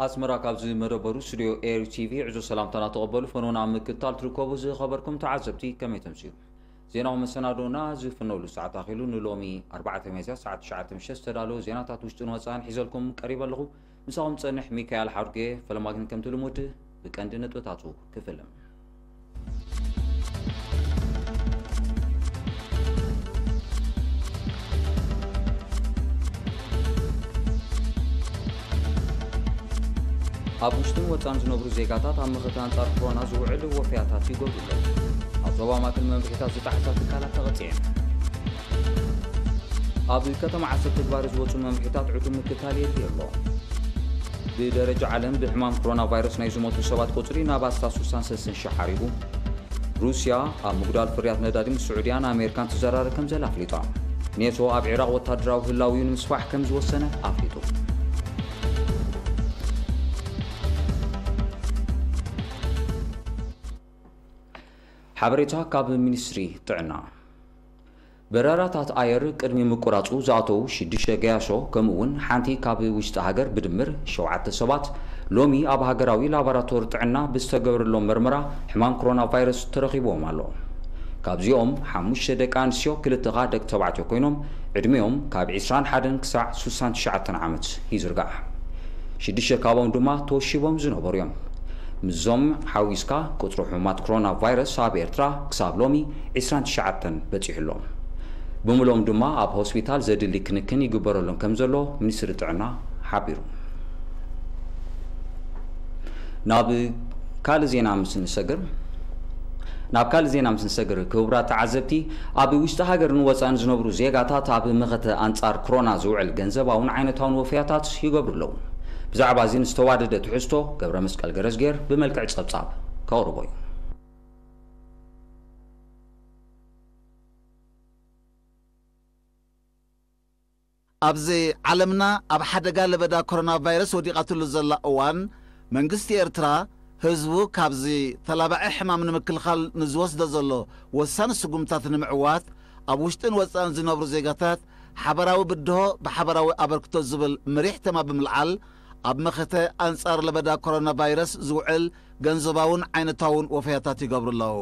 ኣስመራ ካብ ዝመደበሩ ስቱድዮ ኤሪ ቲቪ ዕዙዝ ሰላምታና ተቐበሉ። ፈኖና ኣብ ምክትታል ትርከቡ ዝኸበርኩም ተዓዘብቲ ከመይ ተምስዩ? ዜናዊ መሰናዶና ዝፍነውሉ ሰዓት ኣኺሉ። ንሎሚ ኣርባዕተ ሚያዝያ ሰዓት ትሽዓተ ምሸት ዝተዳለወ ዜናታት ውሽጥን ወጻእን ሒዘልኩም ቀሪበ ኣለኹ። ምሳኹም ጸንሕ ሚካኤል ሓርጌ። ፈለማ ግን ከምቲ ልሙድ ብቀንዲ ነጥብታቱ ክፍልም። ኣብ ውሽጥን ወጻን ዝነብሩ ዜጋታት ኣብ መኸተ ኣንጻር ኮሮና ዝውዕል ወፈያታት ይገብሩ ኣለዉ። ኣብ ዞባ ማእከል መምርሒታት ዝጠሓሳ ትካላት ተቐጺዐን። ኣብ ከተማ ዓሰብ ተግባሪ ዝወጹ መምርሒታት ዕቱብ ምክታል የድልዮ ኣሎ። ብደረጃ ዓለም ብሕማም ኮሮና ቫይረስ ናይ ዝሞቱ ሰባት ቁጽሪ ናብ ኣስታት ሱሳን ሰለስተን ሽሕ ዓሪጉ። ሩስያ ኣብ ምጉዳል ፍርያት ነዳዲ ምስ ስዑድያን ኣሜሪካን ትዘራረብ ከም ዘላ ኣፍሊጣ። ኔቶ ኣብ ዒራቕ ወታደራዊ ህላዊኡ ንምስፋሕ ከም ዝወሰነ ኣፍሊጡ። ሓበሬታ ካብ ሚኒስትሪ ጥዕና። በረራታት ኣየር ቅድሚ ምቁራጹ ዝኣተዉ ሽዱሽተ ገያሾ፣ ከምኡ እውን ሓንቲ ካብ ውሽጢ ሃገር ብድምር ሸውዓተ ሰባት ሎሚ ኣብ ሃገራዊ ላቦራቶሪ ጥዕና ብዝተገበረሎም መርመራ ሕማም ኮሮና ቫይረስ ተረኺብዎም ኣሎ። ካብዚኦም ሓሙሽተ ደቂ ኣንስትዮ፣ ክልተ ኸኣ ደቂ ተባዕትዮ ኮይኖም ዕድሚኦም ካብ ዕስራን ሓደን ክሳዕ ሱሳን ትሽዓተን ዓመት ይዝርጋሕ። ሽዱሽተ ካብኦም ድማ ተወሺቦም ዝነበሩ እዮም። ምስዞም ሓዊስካ ቁጽሪ ሕሙማት ኮሮና ቫይረስ ኣብ ኤርትራ ክሳብ ሎሚ ዕስራን ትሽዓተን በጺሑ ኣሎ። ብምልኦም ድማ ኣብ ሆስፒታል ዘድሊ ክንክን ይግበረሎም ከም ዘሎ ሚኒስትሪ ጥዕና ሓቢሩ። ናብ ካልእ ዜና ምስ ንሰግር፣ ናብ ካልእ ዜና ምስ ንሰግር፣ ክቡራት ተዓዘብቲ፣ ኣብ ውሽጢ ሃገርን ወጻእን ዝነብሩ ዜጋታት ኣብ መኸተ ኣንጻር ኮሮና ዝውዕል ገንዘባውን ዓይነታውን ወፈያታት ይገብሩ ኣለዉ። ብዛዕባ እዚ ንዝተዋደደ ትሕዝቶ ገብረ መስቀል ገረዝጌር ብመልክዕ ጸብጻብ ከቕርቦ እዩ። ኣብዚ ዓለምና ኣብ ሓደጋ ለበዳ ኮሮና ቫይረስ ወዲቓትሉ ዘላ እዋን፣ መንግስቲ ኤርትራ ህዝቡ ካብዚ ተላባዒ ሕማም ንምክልኻል ንዝወስዶ ዘሎ ወሳኒ ስጉምታት ንምዕዋት፣ ኣብ ውሽጥን ወጻእን ዝነብሩ ዜጋታት ሓበራዊ ብድሆ ብሓበራዊ ኣበርክቶ ዝብል መሪሕ ተማ ብምልዓል፣ ኣብ መኸተ ኣንጻር ለበዳ ኮሮና ቫይረስ ዝውዕል ገንዘባውን ዓይነታውን ወፈያታት ይገብሩ ኣለዉ።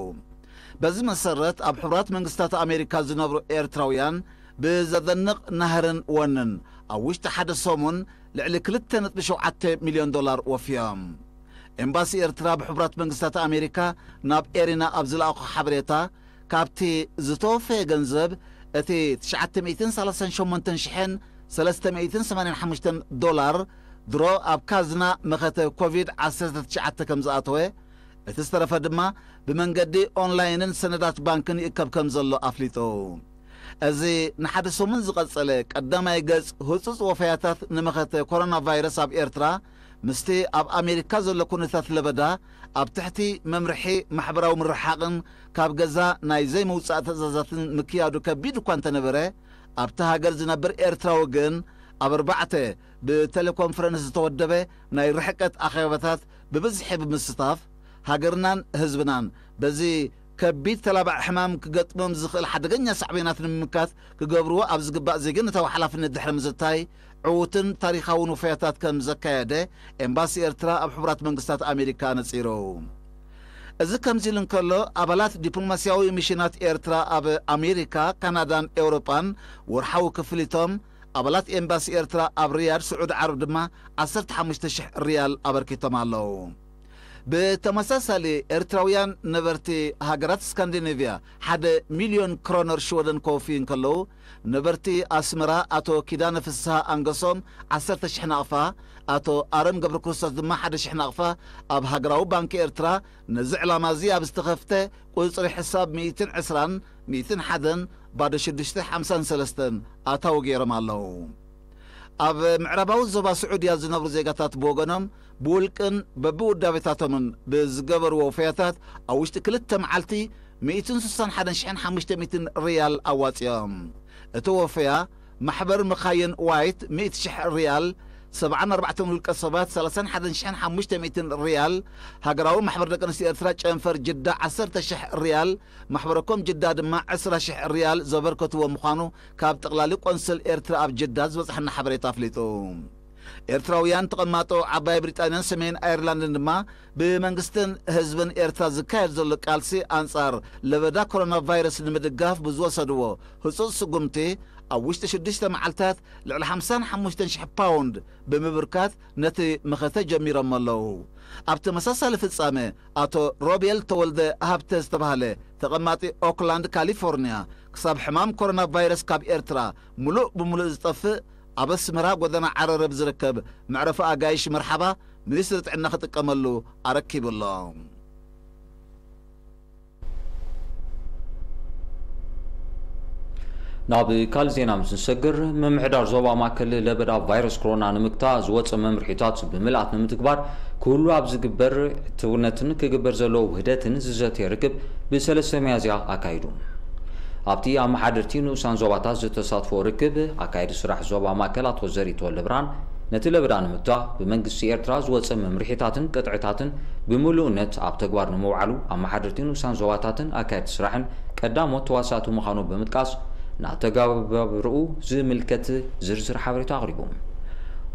በዚ መሰረት፣ ኣብ ሕቡራት መንግስታት ኣሜሪካ ዝነብሩ ኤርትራውያን ብዘደንቕ ናህርን ወንን ኣብ ውሽጢ ሓደ ሰሙን ልዕሊ ክልተ ነጥቢ ሸውዓተ ሚልዮን ዶላር ወፍዮም። ኤምባሲ ኤርትራ ብሕቡራት መንግስታት ኣሜሪካ ናብ ኤሪና ኣብ ዝለኣኾ ሓበሬታ፣ ካብቲ ዝተወፈየ ገንዘብ እቲ ትሽዓተ ሚእትን ሰላሳን ሸሞንተን ሽሕን ሰለስተ ሚእትን ሰማንያን ሓሙሽተን ዶላር ድሮ ኣብ ካዝና መኸተ ኮቪድ ዓሰርተ ትሽዓተ ከም ዝኣተወ፣ እቲ ዝተረፈ ድማ ብመንገዲ ኦንላይንን ሰነዳት ባንክን ይእከብ ከም ዘሎ ኣፍሊጡ። እዚ ንሓደ ሰሙን ዝቐጸለ ቀዳማይ ገጽ ህጹጽ ወፈያታት ንመኸተ ኮሮና ቫይረስ ኣብ ኤርትራ፣ ምስቲ ኣብ ኣሜሪካ ዘሎ ኩነታት ለበዳ፣ ኣብ ትሕቲ መምርሒ ማሕበራዊ ምርሓቕን ካብ ገዛ ናይ ዘይምውጻእ ትእዛዛትን ምክያዱ ከቢድ እኳ እንተነበረ፣ ኣብታ ሃገር ዝነብር ኤርትራዊ ግን ኣብ ኣርባዕተ ብቴሌኮንፈረንስ ዝተወደበ ናይ ርሕቀት ኣኼባታት ብብዝሒ ብምስታፍ፣ ሃገርናን ህዝብናን በዚ ከቢድ ተላባዒ ሕማም ክገጥሞም ዝኽእል ሓደገኛ ሳዕቤናት ንምምካት ክገብርዎ ኣብ ዝግባእ ዜግነታዊ ሓላፍነት ድሕሪ ምዝታይ፣ ዕዉትን ታሪኻውን ውፈያታት ከም ዘካየደ ኤምባሲ ኤርትራ ኣብ ሕቡራት መንግስታት ኣሜሪካ ኣነጺሩ። እዚ ከምዚ ኢሉ እንከሎ፣ ኣባላት ዲፕሎማስያዊ ሚሽናት ኤርትራ ኣብ ኣሜሪካ፣ ካናዳን ኤውሮጳን ወርሓዊ ክፍሊቶም፣ ኣባላት ኤምባሲ ኤርትራ ኣብ ሪያድ፣ ስዑዲ ዓረብ ድማ ዓሰርተ ሓሙሽተ ሽሕ ሪያል ኣበርኪቶም ኣለዉ። ብተመሳሳሊ፣ ኤርትራውያን ነበርቲ ሃገራት ስካንዲኔቭያ ሓደ ሚልዮን ክሮነር ሽወደን ከወፍዩ እንከለዉ፣ ነበርቲ ኣስመራ ኣቶ ኪዳነ ፍስሃ ኣንገሶም ዓሰርተ ሽሕ ናቕፋ፣ ኣቶ ኣረም ገብረክርስቶስ ድማ ሓደ ሽሕ ናቕፋ ኣብ ሃገራዊ ባንኪ ኤርትራ ነዚ ዕላማ እዚ ኣብ ዝተኸፍተ ቁጽሪ ሕሳብ ሚእትን ዕስራን ሚእትን ሓደን ባዶ ሽዱሽተ ሓምሳን ሰለስተን ኣታዊ ገይሮም ኣለዉ። ኣብ ምዕራባዊ ዞባ ስዑድያ ዝነብሩ ዜጋታት ብወገኖም ብውልቅን በብውዳቤታቶምን ብዝገበርዎ ወፈያታት ኣብ ውሽጢ ክልተ መዓልቲ ሚእትን ስሳን ሓደን ሽሕን ሓሙሽተ ሚእትን ሪያል ኣዋጺኦም። እቲ ወፈያ ማሕበር መኻይን ዋይት ሚእቲ ሽሕ ሪያል፣ ሰብዓን ኣርባዕተን ውልቀ ሰባት ሰላሳን ሓደን ሽሕን ሓሙሽተ ሚእትን ሪያል፣ ሃገራዊ ማሕበር ደቂ ኣንስትዮ ኤርትራ ጨንፈር ጅዳ ዓሰርተ ሽሕ ሪያል፣ ማሕበረኮም ጅዳ ድማ ዕስራ ሽሕ ሪያል ዘበርከትዎ ምዃኑ ካብ ጠቕላሊ ቆንስል ኤርትራ ኣብ ጅዳ ዝበጽሐና ሓበሬታ ኣፍሊጡ። ኤርትራውያን ተቐማጦ ዓባይ ብሪጣንያን ሰሜን ኣየርላንድን ድማ ብመንግስትን ህዝብን ኤርትራ ዝካየድ ዘሎ ቃልሲ ኣንጻር ለበዳ ኮሮና ቫይረስ ንምድጋፍ ብዝወሰድዎ ህጹጽ ስጉምቲ ኣብ ውሽጢ ሽዱሽተ መዓልታት ልዕሊ ሓምሳን ሓሙሽተን ሽሕ ፓውንድ ብምብርካት ነቲ መኸተ ጀሚሮም ኣለዉ። ኣብ ተመሳሳሊ ፍጻመ ኣቶ ሮቤል ተወልደ ሃብተ ዝተባህለ ተቐማጢ ኦክላንድ ካሊፎርኒያ ክሳብ ሕማም ኮሮና ቫይረስ ካብ ኤርትራ ምሉእ ብምሉእ ዝጠፍእ ኣብ ኣስመራ ጎደና ዓረር ኣብ ዝርከብ መዕረፊ ኣጋይሽ መርሓባ ሚኒስትሪ ጥዕና ክጥቀመሉ ኣረኪቡ ኣሎ። ናብ ካልእ ዜና ምስ ንሰግር፣ ምምሕዳር ዞባ ማእከል ለበዳ ቫይረስ ኮሮና ንምግታእ ዝወጸ መምርሒታት ብምልኣት ንምትግባር ክህሉ ኣብ ዝግበር ዕቱብነትን ክግበር ዘለዎ ውህደትን ዝዘትየ ርክብ ብሰለስተ ሚያዝያ ኣካይዱ። ኣብቲ ኣመሓደርቲ ንኡሳን ዞባታት ዝተሳትፎ ርክብ፣ ኣካያዲ ስራሕ ዞባ ማእከል ኣቶ ዘሪቶ ወልደብርሃን፣ ነቲ ለበዳ ንምግታእ ብመንግስቲ ኤርትራ ዝወጸ መምርሒታትን ቅጥዕታትን ብምሉእነት ኣብ ተግባር ንምውዓሉ ኣመሓደርቲ ንኡሳን ዞባታትን ኣካየድቲ ስራሕን ቀዳሞት ተዋሳእቲ ምዃኑ ብምጥቃስ፣ ንኣተገባብራኡ ዝምልከት ዝርዝር ሓበሬታ ኣቕሪቡ።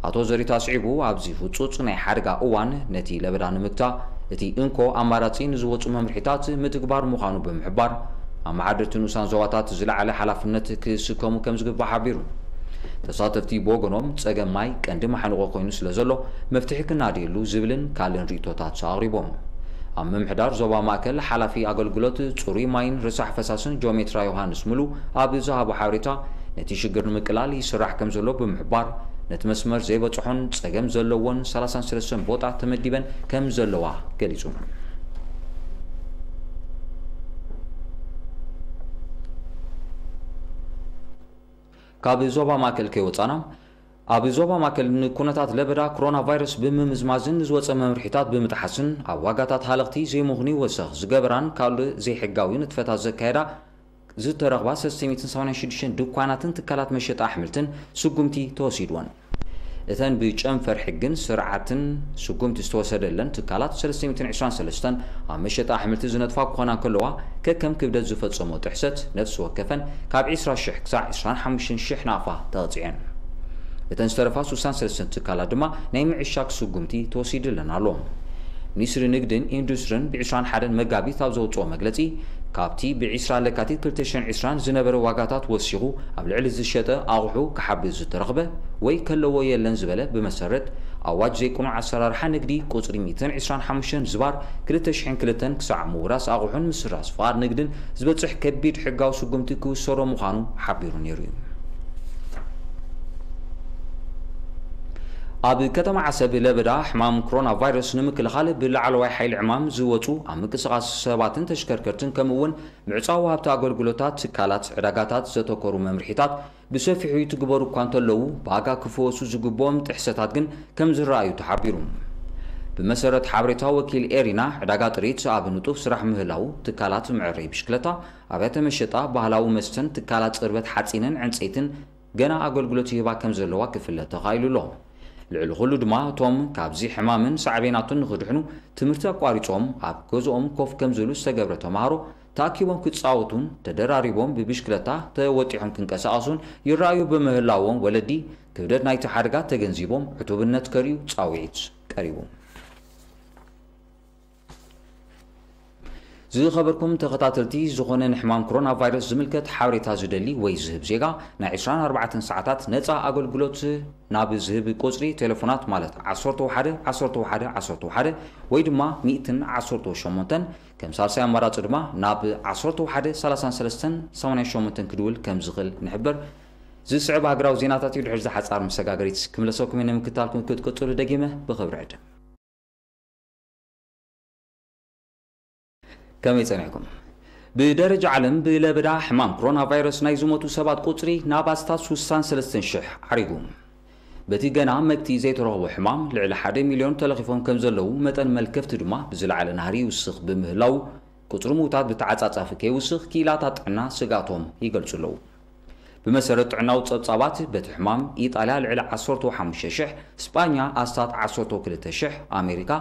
ኣቶ ዘሪቶ ኣስዒቡ፣ ኣብዚ ህጹጽ ናይ ሓደጋ እዋን ነቲ ለበዳ ንምግታእ እቲ እንኮ ኣማራጺ ንዝወጹ መምርሒታት ምትግባር ምዃኑ ብምሕባር፣ ኣመሓደርቲ ንኡሳን ዞባታት ዝለዓለ ሓላፍነት ክስከሙ ከም ዝግባእ ሓቢሩ። ተሳተፍቲ ብወገኖም፣ ጸገም ማይ ቀንዲ መሓንቆ ኮይኑ ስለ ዘሎ፣ መፍትሒ ክናደየሉ ዝብልን ካልእን ርእይቶታት ኣቕሪቦም። ኣብ ምምሕዳር ዞባ ማእከል ሓላፊ ኣገልግሎት ጽሩይ ማይን ረሳሕ ፈሳስን ጆሜትራ ዮሃንስ ሙሉ ኣብ ዝሃቦ ሓበሬታ፣ ነቲ ሽግር ንምቅላል ይስራሕ ከም ዘሎ ብምሕባር፣ ነቲ መስመር ዘይበጽሖን ጸገም ዘለዎን ሰላሳን ሰለስተን ቦጣ ተመዲበን ከም ዘለዋ ገሊጹ። ካብ ዞባ ማእከል ከይወጻና፣ ኣብ ዞባ ማእከል ንኩነታት ለበዳ ኮሮና ቫይረስ ብምምዝማዝን ንዝወጸ መምርሒታት ብምጥሓስን ኣብ ዋጋታት ሃለኽቲ ዘይምኽኑይ ወሰኽ ዝገበራን ካልእ ዘይሕጋዊ ንጥፈታት ዘካየዳ ዝተረኽባ ሰለስተ ሚእትን ሰማንያን ሽዱሽተን ድኳናትን ትካላት መሸጣ ኣሕምልትን ስጉምቲ ተወሲድወን። እተን ብጨንፈር ሕግን ስርዓትን ስጉምቲ ዝተወሰደለን ትካላት ሰለስተ ሚእትን ዕስራን ሰለስተን ኣብ መሸጣ ኣሕምልቲ ዝነጥፋ ክኾና ከለዋ፣ ከከም ክብደት ዝፈጸሞ ጥሕሰት ነፍሲ ወከፈን ካብ ዕስራ ሽሕ ክሳዕ ዕስራን ሓሙሽተን ሽሕ ናቕፋ ተቐጺዐን። እተን ዝተረፋ ስሳን ሰለስተን ትካላት ድማ ናይ ምዕሻግ ስጉምቲ ተወሲድለን ኣሎ። ሚኒስትሪ ንግድን ኢንዱስትሪን ብዕስራን ሓደን መጋቢት ኣብ ዘውፅኦ መግለፂ፣ ካብቲ ብዕስራ ለካቲት ክልተ ሽሕን ዕስራን ዝነበረ ዋጋታት ወሲኹ ኣብ ልዕሊ ዝሸጠ ኣቑሑ ክሓብእ ዝተረኽበ ወይ ከለዎ የለን ዝበለ ብመሰረት ኣዋጅ ዘይቅኑዕ ኣሰራርሓ ንግዲ ቁፅሪ ሚእትን ዕስራን ሓሙሽተን ዝባር ክልተ ሽሕን ክልተን ክሳዕ ምውራስ ኣቑሑን ምስራዝ ፍቓድ ንግድን ዝበፅሕ ከቢድ ሕጋዊ ስጉምቲ ክውሰዶ ምዃኑ ሓቢሩ ነይሩ እዩ። ኣብ ከተማ ዓሰብ ለበዳ ሕማም ኮሮና ቫይረስ ንምክልኻል ብላዕለዋይ ሓይሊ ዕማም ዝወፁ ኣብ ምንቅስቓስ ሰባትን ተሽከርከርትን ከምኡ እውን ምዕፃው ሃብቲ ኣገልግሎታት፣ ትካላት፣ ዕዳጋታት ዘተኮሩ መምርሒታት ብሰፊሑ ይትግበሩ እኳ እንተለዉ፣ ብኣጋ ክፍወሱ ዝግብኦም ጥሕሰታት ግን ከም ዝረኣዩ ተሓቢሩ። ብመሰረት ሓበሬታ ወኪል ኤሪና፣ ዕዳጋ ጥሪት ኣብ ንጡፍ ስራሕ ምህላዉ፣ ትካላት መዐረዪ ብሽክለታ፣ ኣብያተ መሸጣ ባህላዊ መስተን ትካላት ጽርበት ሓጺንን ዕንጸይትን ገና ኣገልግሎት ይህባ ከም ዘለዋ ክፍለጥ ተኻኢሉ ኣሎ። ልዕሊ ኩሉ ድማ እቶም ካብዚ ሕማምን ሳዕቤናቱን ንኽድሕኑ ትምህርቲ ኣቋሪጾም ኣብ ገዝኦም ኮፍ ከም ዝብሉ ዝተገብረ ተማሃሮ ተኣኪቦም ክጻወቱን ተደራሪቦም ብብሽክለታ ተወጢሖም ክንቀሳቐሱን ይረኣዩ ብምህላዎም ወለዲ ክብደት ናይቲ ሓደጋ ተገንዚቦም ዕቱብነት ከርእዩ ጻውዒት ቀሪቡ። ዝኸበርኩም ተኸታተልቲ፣ ዝኾነ ንሕማም ኮሮና ቫይረስ ዝምልከት ሓበሬታ ዝደሊ ወይ ዝህብ ዜጋ ናይ ዕስራን ኣርባዕተን ሰዓታት ነጻ ኣገልግሎት ናብ ዝህብ ቁጽሪ ቴሌፎናት ማለት ዓሰርተ ሓደ ዓሰርተ ሓደ ዓሰርተ ሓደ ወይ ድማ ሚእትን ዓሰርተ ሸሞንተን ከም ሳልሳይ ኣማራጺ ድማ ናብ ዓሰርተ ሓደ ሰላሳን ሰለስተን ሰማንያን ሸሞንተን ክድውል ከም ዝኽእል ንሕብር። ዝስዕብ ሃገራዊ ዜናታት እዩ። ድሕሪ እዚ ሓጻር መሰጋገሪት ክምለሰኩም እየ። ንምክትታልኩም ክትቅጽሉ ደጊመ ብኽብሪ ዕድም። ከመይ ጸኒሕኩም? ብደረጃ ዓለም ብለበዳ ሕማም ኮሮና ቫይረስ ናይ ዝሞቱ ሰባት ቁጽሪ ናብ ኣስታት ስሳን ሰለስተን ሽሕ ዓሪጉ። በቲ ገና መግቲ ዘይተረኽቦ ሕማም ልዕሊ ሓደ ሚልዮን ተለኺፎም ከም ዘለዉ መጠን መልከፍቲ ድማ ብዝለዓለ ናህሪ ይውስኽ ብምህላዉ ቁጽሪ ምዉታት ብተዓጻጻፊ ከይውስኽ ክኢላታት ጥዕና ስግኣቶም ይገልጹ ኣለዉ። ብመሰረት ጥዕናዊ ጸብጻባት በቲ ሕማም ኢጣልያ ልዕሊ ዓሰርተ ሓሙሽተ ሽሕ፣ ስጳኛ ኣስታት ዓሰርተ ክልተ ሽሕ፣ ኣሜሪካ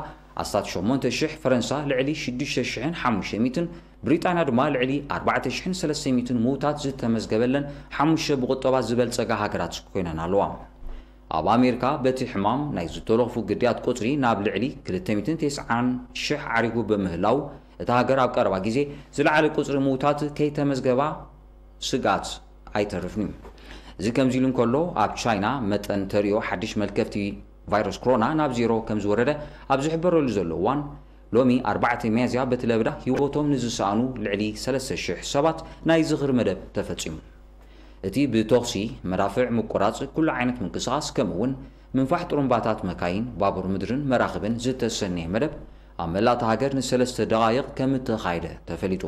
ኣስታት ሸሞንተ ሽሕ፣ ፈረንሳ ልዕሊ ሽዱሽተ ሽሕን ሓሙሽተ ሚእትን፣ ብሪጣንያ ድማ ልዕሊ ኣርባዕተ ሽሕን ሰለስተ ሚእትን ምዉታት ዝተመዝገበለን ሓሙሽተ ብቁጠባ ዝበልጸጋ ሃገራት ኮይነን ኣለዋ። ኣብ ኣሜሪካ በቲ ሕማም ናይ ዝተለኽፉ ግዳያት ቁጽሪ ናብ ልዕሊ ክልተ ሚእትን ተስዓን ሽሕ ዓሪጉ ብምህላው፣ እታ ሃገር ኣብ ቀረባ ግዜ ዝለዓለ ቁጽሪ ምውታት ከይተመዝገባ ስግኣት ኣይተርፍን እዩ። እዚ ከምዚ ኢሉ እንከሎ፣ ኣብ ቻይና መጠን ተርእዮ ሓድሽ መልከፍቲ ቫይረስ ኮሮና ናብ ዜሮ ከም ዝወረደ ኣብ ዝሕበረሉ ዘሎ እዋን፣ ሎሚ ኣርባዕተ ሚያዝያ በቲ ለበዳ ህይወቶም ንዝሰኣኑ ልዕሊ ሰለስተ ሽሕ ሰባት ናይ ዝኽሪ መደብ ተፈጺሙ። እቲ ብተኹሲ፣ መዳፍዕ ምቁራጽ፣ ኩሉ ዓይነት ምንቅስቓስ፣ ከምኡ እውን ምንፋሕ ጥሩምባታት መካይን፣ ባቡር ምድርን መራኽብን ዝተሰነየ መደብ ኣብ መላእ እታ ሃገር ንሰለስተ ደቓይቕ ከም እተኻየደ ተፈሊጡ።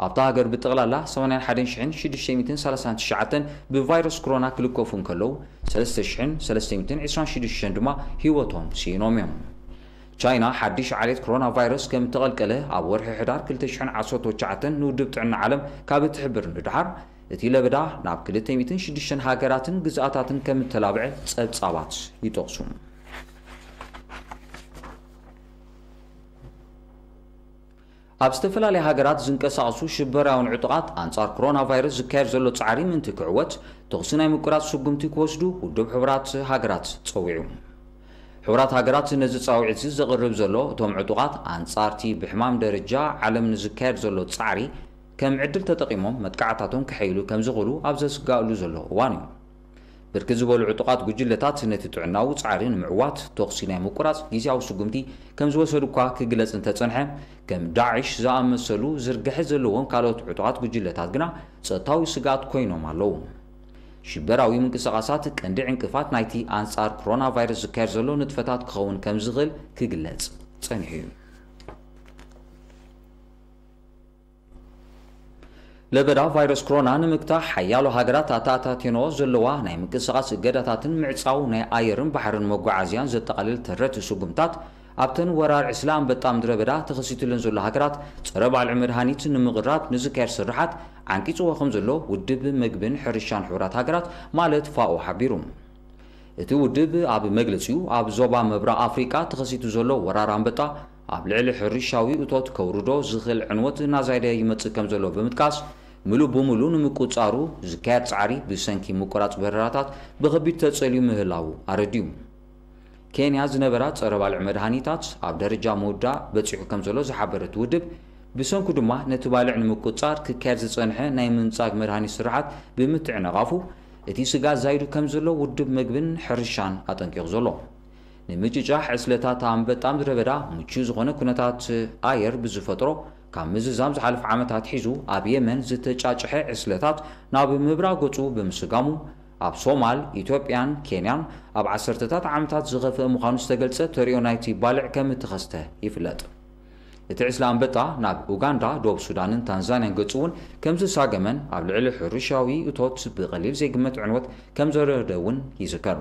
ኣብታ ሃገር ብጠቕላላ ሰማንያን ሓደን ሽሕን ሽዱሽተ ሚእትን ሰላሳን ትሽዓተን ብቫይረስ ኮሮና ክልከፉ እንከለዉ፣ ሰለስተ ሽሕን ሰለስተ ሚእትን ዕስራን ሽዱሽተን ድማ ህይወቶም ስኢኖም እዮም። ቻይና ሓድሽ ዓሌት ኮሮና ቫይረስ ከም እተቐልቀለ ኣብ ወርሒ ሕዳር ክልተ ሽሕን ዓሰርተ ትሽዓተን ንውድብ ጥዕና ዓለም ካብ እትሕብር ንደሓር፣ እቲ ለበዳ ናብ ክልተ ሚእትን ሽዱሽተን ሃገራትን ግዝኣታትን ከም እተላብዐ ጸብጻባት ይጠቕሱ። ኣብ ዝተፈላለያ ሃገራት ዝንቀሳቐሱ ሽበራውያን ዕጡቓት ኣንጻር ኮሮና ቫይረስ ዝካየድ ዘሎ ጻዕሪ ምእንቲ ክዕወት፣ ተኹሲ ናይ ምቁራጽ ስጉምቲ ክወስዱ ውድብ ሕቡራት ሃገራት ጸዊዑ። ሕቡራት ሃገራት ነዚ ጻውዒት እዚ ዘቕርብ ዘሎ፣ እቶም ዕጡቓት ኣንጻርቲ ብሕማም ደረጃ ዓለም ንዝካየድ ዘሎ ጻዕሪ ከም ዕድል ተጠቒሞም መጥቃዕታቶም ከሐይሉ ከም ዝኽእሉ ኣብ ዘስጋእሉ ዘሎ እዋን እዩ። ብርክት ዝበሉ ዕጡቓት ጉጅለታት ነቲ ጥዕናዊ ጻዕሪ ንምዕዋት ተኹሲ ናይ ምቁራጽ ግዝያዊ ስጉምቲ ከም ዝወሰዱ እኳ ክግለጽ እንተጸንሐ፣ ከም ዳዕሽ ዝኣመሰሉ ዝርግሐ ዘለዎም ካልኦት ዕጡቓት ጉጅለታት ግና ጸጥታዊ ስግኣት ኮይኖም ኣለዉ። ሽበራዊ ምንቅስቓሳት ቀንዲ ዕንቅፋት ናይቲ ኣንጻር ኮሮና ቫይረስ ዝካየድ ዘሎ ንጥፈታት ክኸውን ከም ዝኽእል ክግለጽ ጸኒሑ እዩ። ለበዳ ቫይረስ ኮሮና ንምግታሕ ሓያሎ ሃገራት ኣተኣታትየንኦ ዘለዋ ናይ ምንቅስቓስ እገዳታትን ምዕጻው ናይ ኣየርን ባሕርን መጓዓዝያን ዘጠቓልል ተረርቲ ስጉምታት ኣብተን ወራር ዕስለ ኣንበጣ ምድረ በዳ ተኸሲትለን ዘሎ ሃገራት ጸረ ባልዕ መድሃኒት ንምቕራብ ንዝካየድ ስርሓት ዓንቂጽዎ ከም ዘሎ ውድብ መግብን ሕርሻን ሕቡራት ሃገራት ማለት ፋኦ ሓቢሩ። እቲ ውድብ ኣብ መግለጺኡ፣ ኣብ ዞባ ምብራቕ ኣፍሪቃ ተኸሲቱ ዘሎ ወራር ኣንበጣ ኣብ ልዕሊ ሕርሻዊ እቶት ከውርዶ ዝኽእል ዕንወት እናዛየደ ይመጽእ ከም ዘሎ ብምጥቃስ፣ ምሉእ ብምሉእ ንምቁጻሩ ዝካየድ ጻዕሪ ብሰንኪ ምቁራጽ በረራታት ብኸቢድ ተጸልዩ ምህላዉ ኣረዲኡ። ኬንያ ዝነበራ ጸረ ባልዕ መድሃኒታት ኣብ ደረጃ ምውዳእ በጺሑ ከም ዘሎ ዝሓበረ እቲ ውድብ፣ ብሰንኩ ድማ ነቲ ባልዕ ንምቁጻር ክካየድ ዝጸንሐ ናይ ምንጻግ መድሃኒት ስርሓት ብምትዕንቓፉ፣ እቲ ስግኣት ዛይዱ ከም ዘሎ ውድብ መግብን ሕርሻን ኣጠንቂቑ ዘሎ። ንምጭጫሕ ዕስለታት ኣንበጣ ምድረ በዳ ምቹ ዝኾነ ኩነታት ኣየር ብዝፈጥሮ፣ ካብ ምዝዛም ዝሓለፈ ዓመት ኣትሒዙ ኣብ የመን ዝተጫጭሐ ዕስለታት ናብ ምብራቕ ገጹ ብምስጋሙ፣ ኣብ ሶማል፣ ኢትዮጵያን ኬንያን ኣብ ዓሰርተታት ዓመታት ዝኸፍአ ምዃኑ ዝተገልጸ ተርእዮ ናይቲ ባልዕ ከም እተኸስተ ይፍለጥ። እቲ ዕስለ ኣንበጣ ናብ ኡጋንዳ፣ ደቡብ ሱዳንን ታንዛንያን ገጹ እውን ከም ዝሳገመን ኣብ ልዕሊ ሕርሻዊ እቶት ብቐሊል ዘይግመት ዕንወት ከም ዘረደ እውን ይዝከር።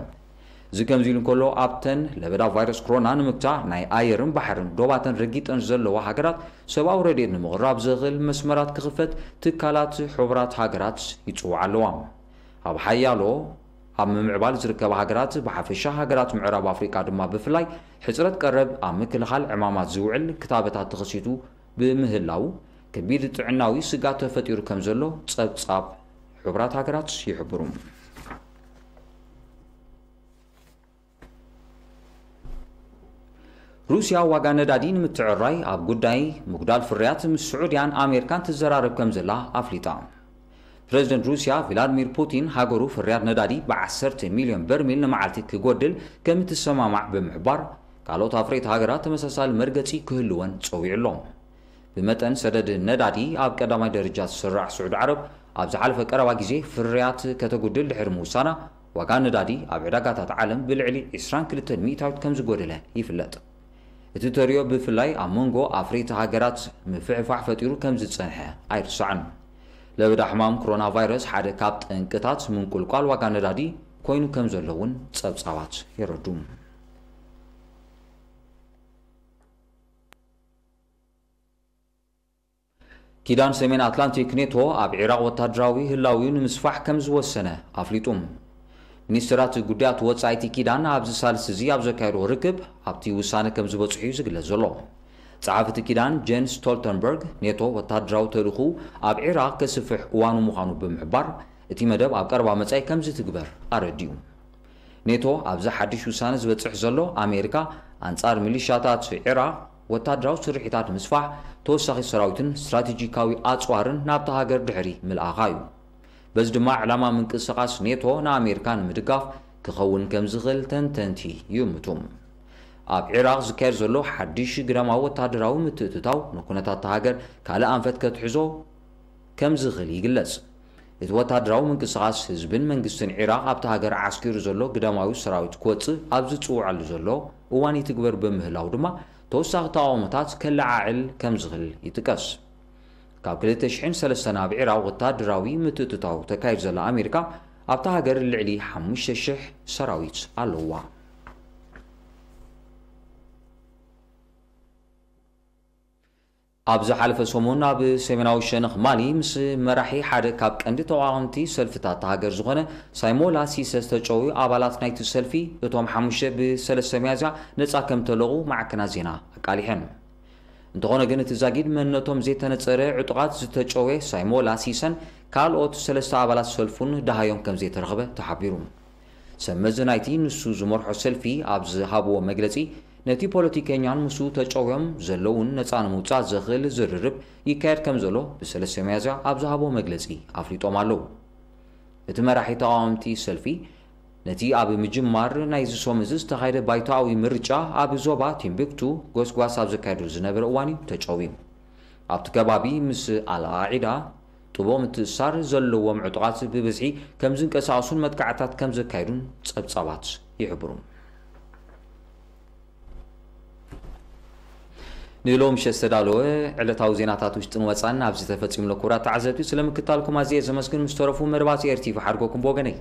እዚ ከምዚ ኢሉ እንከሎ፣ ኣብተን ለበዳ ቫይረስ ኮሮና ንምግታእ ናይ ኣየርን ባሕርን ዶባተን ረጊጠን ዘለዋ ሃገራት ሰብኣዊ ረድኤት ንምቕራብ ዘኽእል መስመራት ክኽፈት ትካላት ሕቡራት ሃገራት ይጽውዓ ኣለዋ። ኣብ ሓያሎ ኣብ ምምዕባል ዝርከባ ሃገራት ብሓፈሻ፣ ሃገራት ምዕራብ ኣፍሪቃ ድማ ብፍላይ፣ ሕጽረት ቀረብ ኣብ ምክልኻል ዕማማት ዝውዕል ክታበታት ተኸሲቱ ብምህላው፣ ከቢድ ጥዕናዊ ስግኣት ተፈጢሩ ከም ዘሎ ጸብጻብ ሕቡራት ሃገራት ይሕብሩ። ሩስያ ዋጋ ነዳዲ ንምትዕራይ ኣብ ጉዳይ ምጉዳል ፍርያት ምስ ስዑድያን ኣሜሪካን ትዘራረብ ከም ዘላ ኣፍሊጣ። ፕረዚደንት ሩስያ ቭላድሚር ፑቲን፣ ሃገሩ ፍርያት ነዳዲ ብዓሰርተ ሚልዮን በርሚል ንመዓልቲ ክጎድል ከም እትሰማማዕ ብምሕባር፣ ካልኦት ኣፍረይቲ ሃገራት ተመሳሳሊ መርገጺ ክህልወን ጸዊዑ ኣሎ። ብመጠን ሰደድ ነዳዲ ኣብ ቀዳማይ ደረጃ ዝስራዕ ስዑዲ ዓረብ፣ ኣብ ዝሓለፈ ቀረባ ግዜ ፍርያት ከተጉድል ድሕሪ ምውሳና፣ ዋጋ ነዳዲ ኣብ ዕዳጋታት ዓለም ብልዕሊ ዕስራን ክልተን ሚእታዊት ከም ዝጎደለ ይፍለጥ። እቲ ተርእዮ ብፍላይ ኣብ መንጎ ኣፍረይቲ ሃገራት ምፍሕፋሕ ፈጢሩ ከም ዝጸንሐ ኣይርሳዕን። ለበዳ ሕማም ኮሮና ቫይረስ ሓደ ካብ ጠንቅታት ምንቁልቋል ዋጋ ነዳዲ ኮይኑ ከም ዘሎ እውን ጸብጻባት የረዱ። ኪዳን ሰሜን ኣትላንቲክ ኔቶ ኣብ ዒራቕ ወታደራዊ ህላዊኡ ንምስፋሕ ከም ዝወሰነ ኣፍሊጡ። ሚኒስትራት ጉዳያት ወጻኢ እቲ ኪዳን ኣብዚ ሳልስቲ እዚ ኣብ ዘካየድዎ ርክብ ኣብቲ ውሳነ ከም ዝበጽሑ እዩ ዝግለጽ ዘሎ። ጸሓፊ እቲ ኪዳን ጀንስ ስቶልተንበርግ፣ ኔቶ ወታደራዊ ተልእኾኡ ኣብ ዒራቕ ከስፍሕ እዋኑ ምዃኑ ብምሕባር፣ እቲ መደብ ኣብ ቀረባ መጻኢ ከም ዝትግበር ኣረዲኡ። ኔቶ ኣብዚ ሓድሽ ውሳነ ዝበጽሕ ዘሎ፣ ኣሜሪካ ኣንጻር ሚሊሻታት ዒራቕ ወታደራዊ ስርሒታት ምስፋሕ፣ ተወሳኺ ሰራዊትን ስትራቴጂካዊ ኣጽዋርን ናብታ ሃገር ድሕሪ ምልኣኻ እዩ። በዚ ድማ ዕላማ ምንቅስቓስ ኔቶ ንኣሜሪካ ንምድጋፍ ክኸውን ከም ዝኽእል ተንተንቲ ይእምቱ። ኣብ ዒራቕ ዝካየድ ዘሎ ሓድሽ ግዳማዊ ወታደራዊ ምትእትታው ንኩነታት እታ ሃገር ካልእ ኣንፈት ከትሕዞ ከም ዝኽእል ይግለጽ። እቲ ወታደራዊ ምንቅስቓስ ህዝብን መንግስትን ዒራቕ ኣብታ ሃገር ዓስኪሩ ዘሎ ግዳማዊ ሰራዊት ክወጽእ ኣብ ዝጽውዓሉ ዘሎ እዋን ይትግበር ብምህላው ድማ ተወሳኺ ተቓውሞታት ከለዓዕል ከም ዝኽእል ይጥቀስ። ካብ ክልተ ሽሕን ሰለስተን ኣብ ዒራቕ ወታደራዊ ምትእትታው ተካይድ ዘላ ኣሜሪካ ኣብታ ሃገር ልዕሊ ሓሙሽተ ሽሕ ሰራዊት ኣለዋ። ኣብ ዝሓለፈ ሰሙን ኣብ ሰሜናዊ ሸነኽ ማሊ ምስ መራሒ ሓደ ካብ ቀንዲ ተቓወምቲ ሰልፍታት እታ ሃገር ዝኾነ ሳይሞላ ሲሰ ዝተጨውዩ ኣባላት ናይቲ ሰልፊ፣ እቶም ሓሙሽተ ብሰለስተ ሚያዝያ ነጻ ከም ተለቑ ማዕከናት ዜና ኣቃሊሐን። እንተኾነ ግን እቲ ዛጊድ መንነቶም ዘይተነጸረ ዕጡቓት ዝተጨወየ ሳይሞላ ሲሰን ካልኦት ሰለስተ ኣባላት ሰልፉን ደሃዮም ከም ዘይተረኽበ ተሓቢሩ። ሰብ መዚ ናይቲ ንሱ ዝመርሖ ሰልፊ ኣብ ዝሃብዎ መግለጺ፣ ነቲ ፖለቲከኛን ምስኡ ተጨውዮም ዘለውን ነጻ ንምውጻእ ዘኽእል ዝርርብ ይካየድ ከም ዘሎ ብሰለስተ ሚያዝያ ኣብ ዝሃብዎ መግለጺ ኣፍሊጦም ኣለዉ። እቲ መራሒ ተቓወምቲ ሰልፊ ነቲ ኣብ ምጅማር ናይዚ ሰሙን እዚ ዝተኻየደ ባይቶኣዊ ምርጫ ኣብ ዞባ ቲምቢክቱ ጎስጓስ ኣብ ዘካየዱ ዝነበረ እዋን እዩ ተጨውዩ። ኣብቲ ከባቢ ምስ ኣልቓዒዳ ጥቡቕ ምትእስሳር ዘለዎም ዕጡቓት ብብዝሒ ከም ዝንቀሳቐሱን መጥቃዕታት ከም ዘካየዱን ጸብጻባት ይሕብሩ። ንሎምሸ ዝተዳለወ ዕለታዊ ዜናታት ውሽጥን ወጻን ኣብዚ ተፈጺሙ ኣሎ። ክቡራት ተዓዘብቲ፣ ስለ ምክታልኩም ኣዝየ ዘመስግን። ምስ ተረፉ መደባት ኤር ቲቪ ሓድጎኩም ብወገነይ።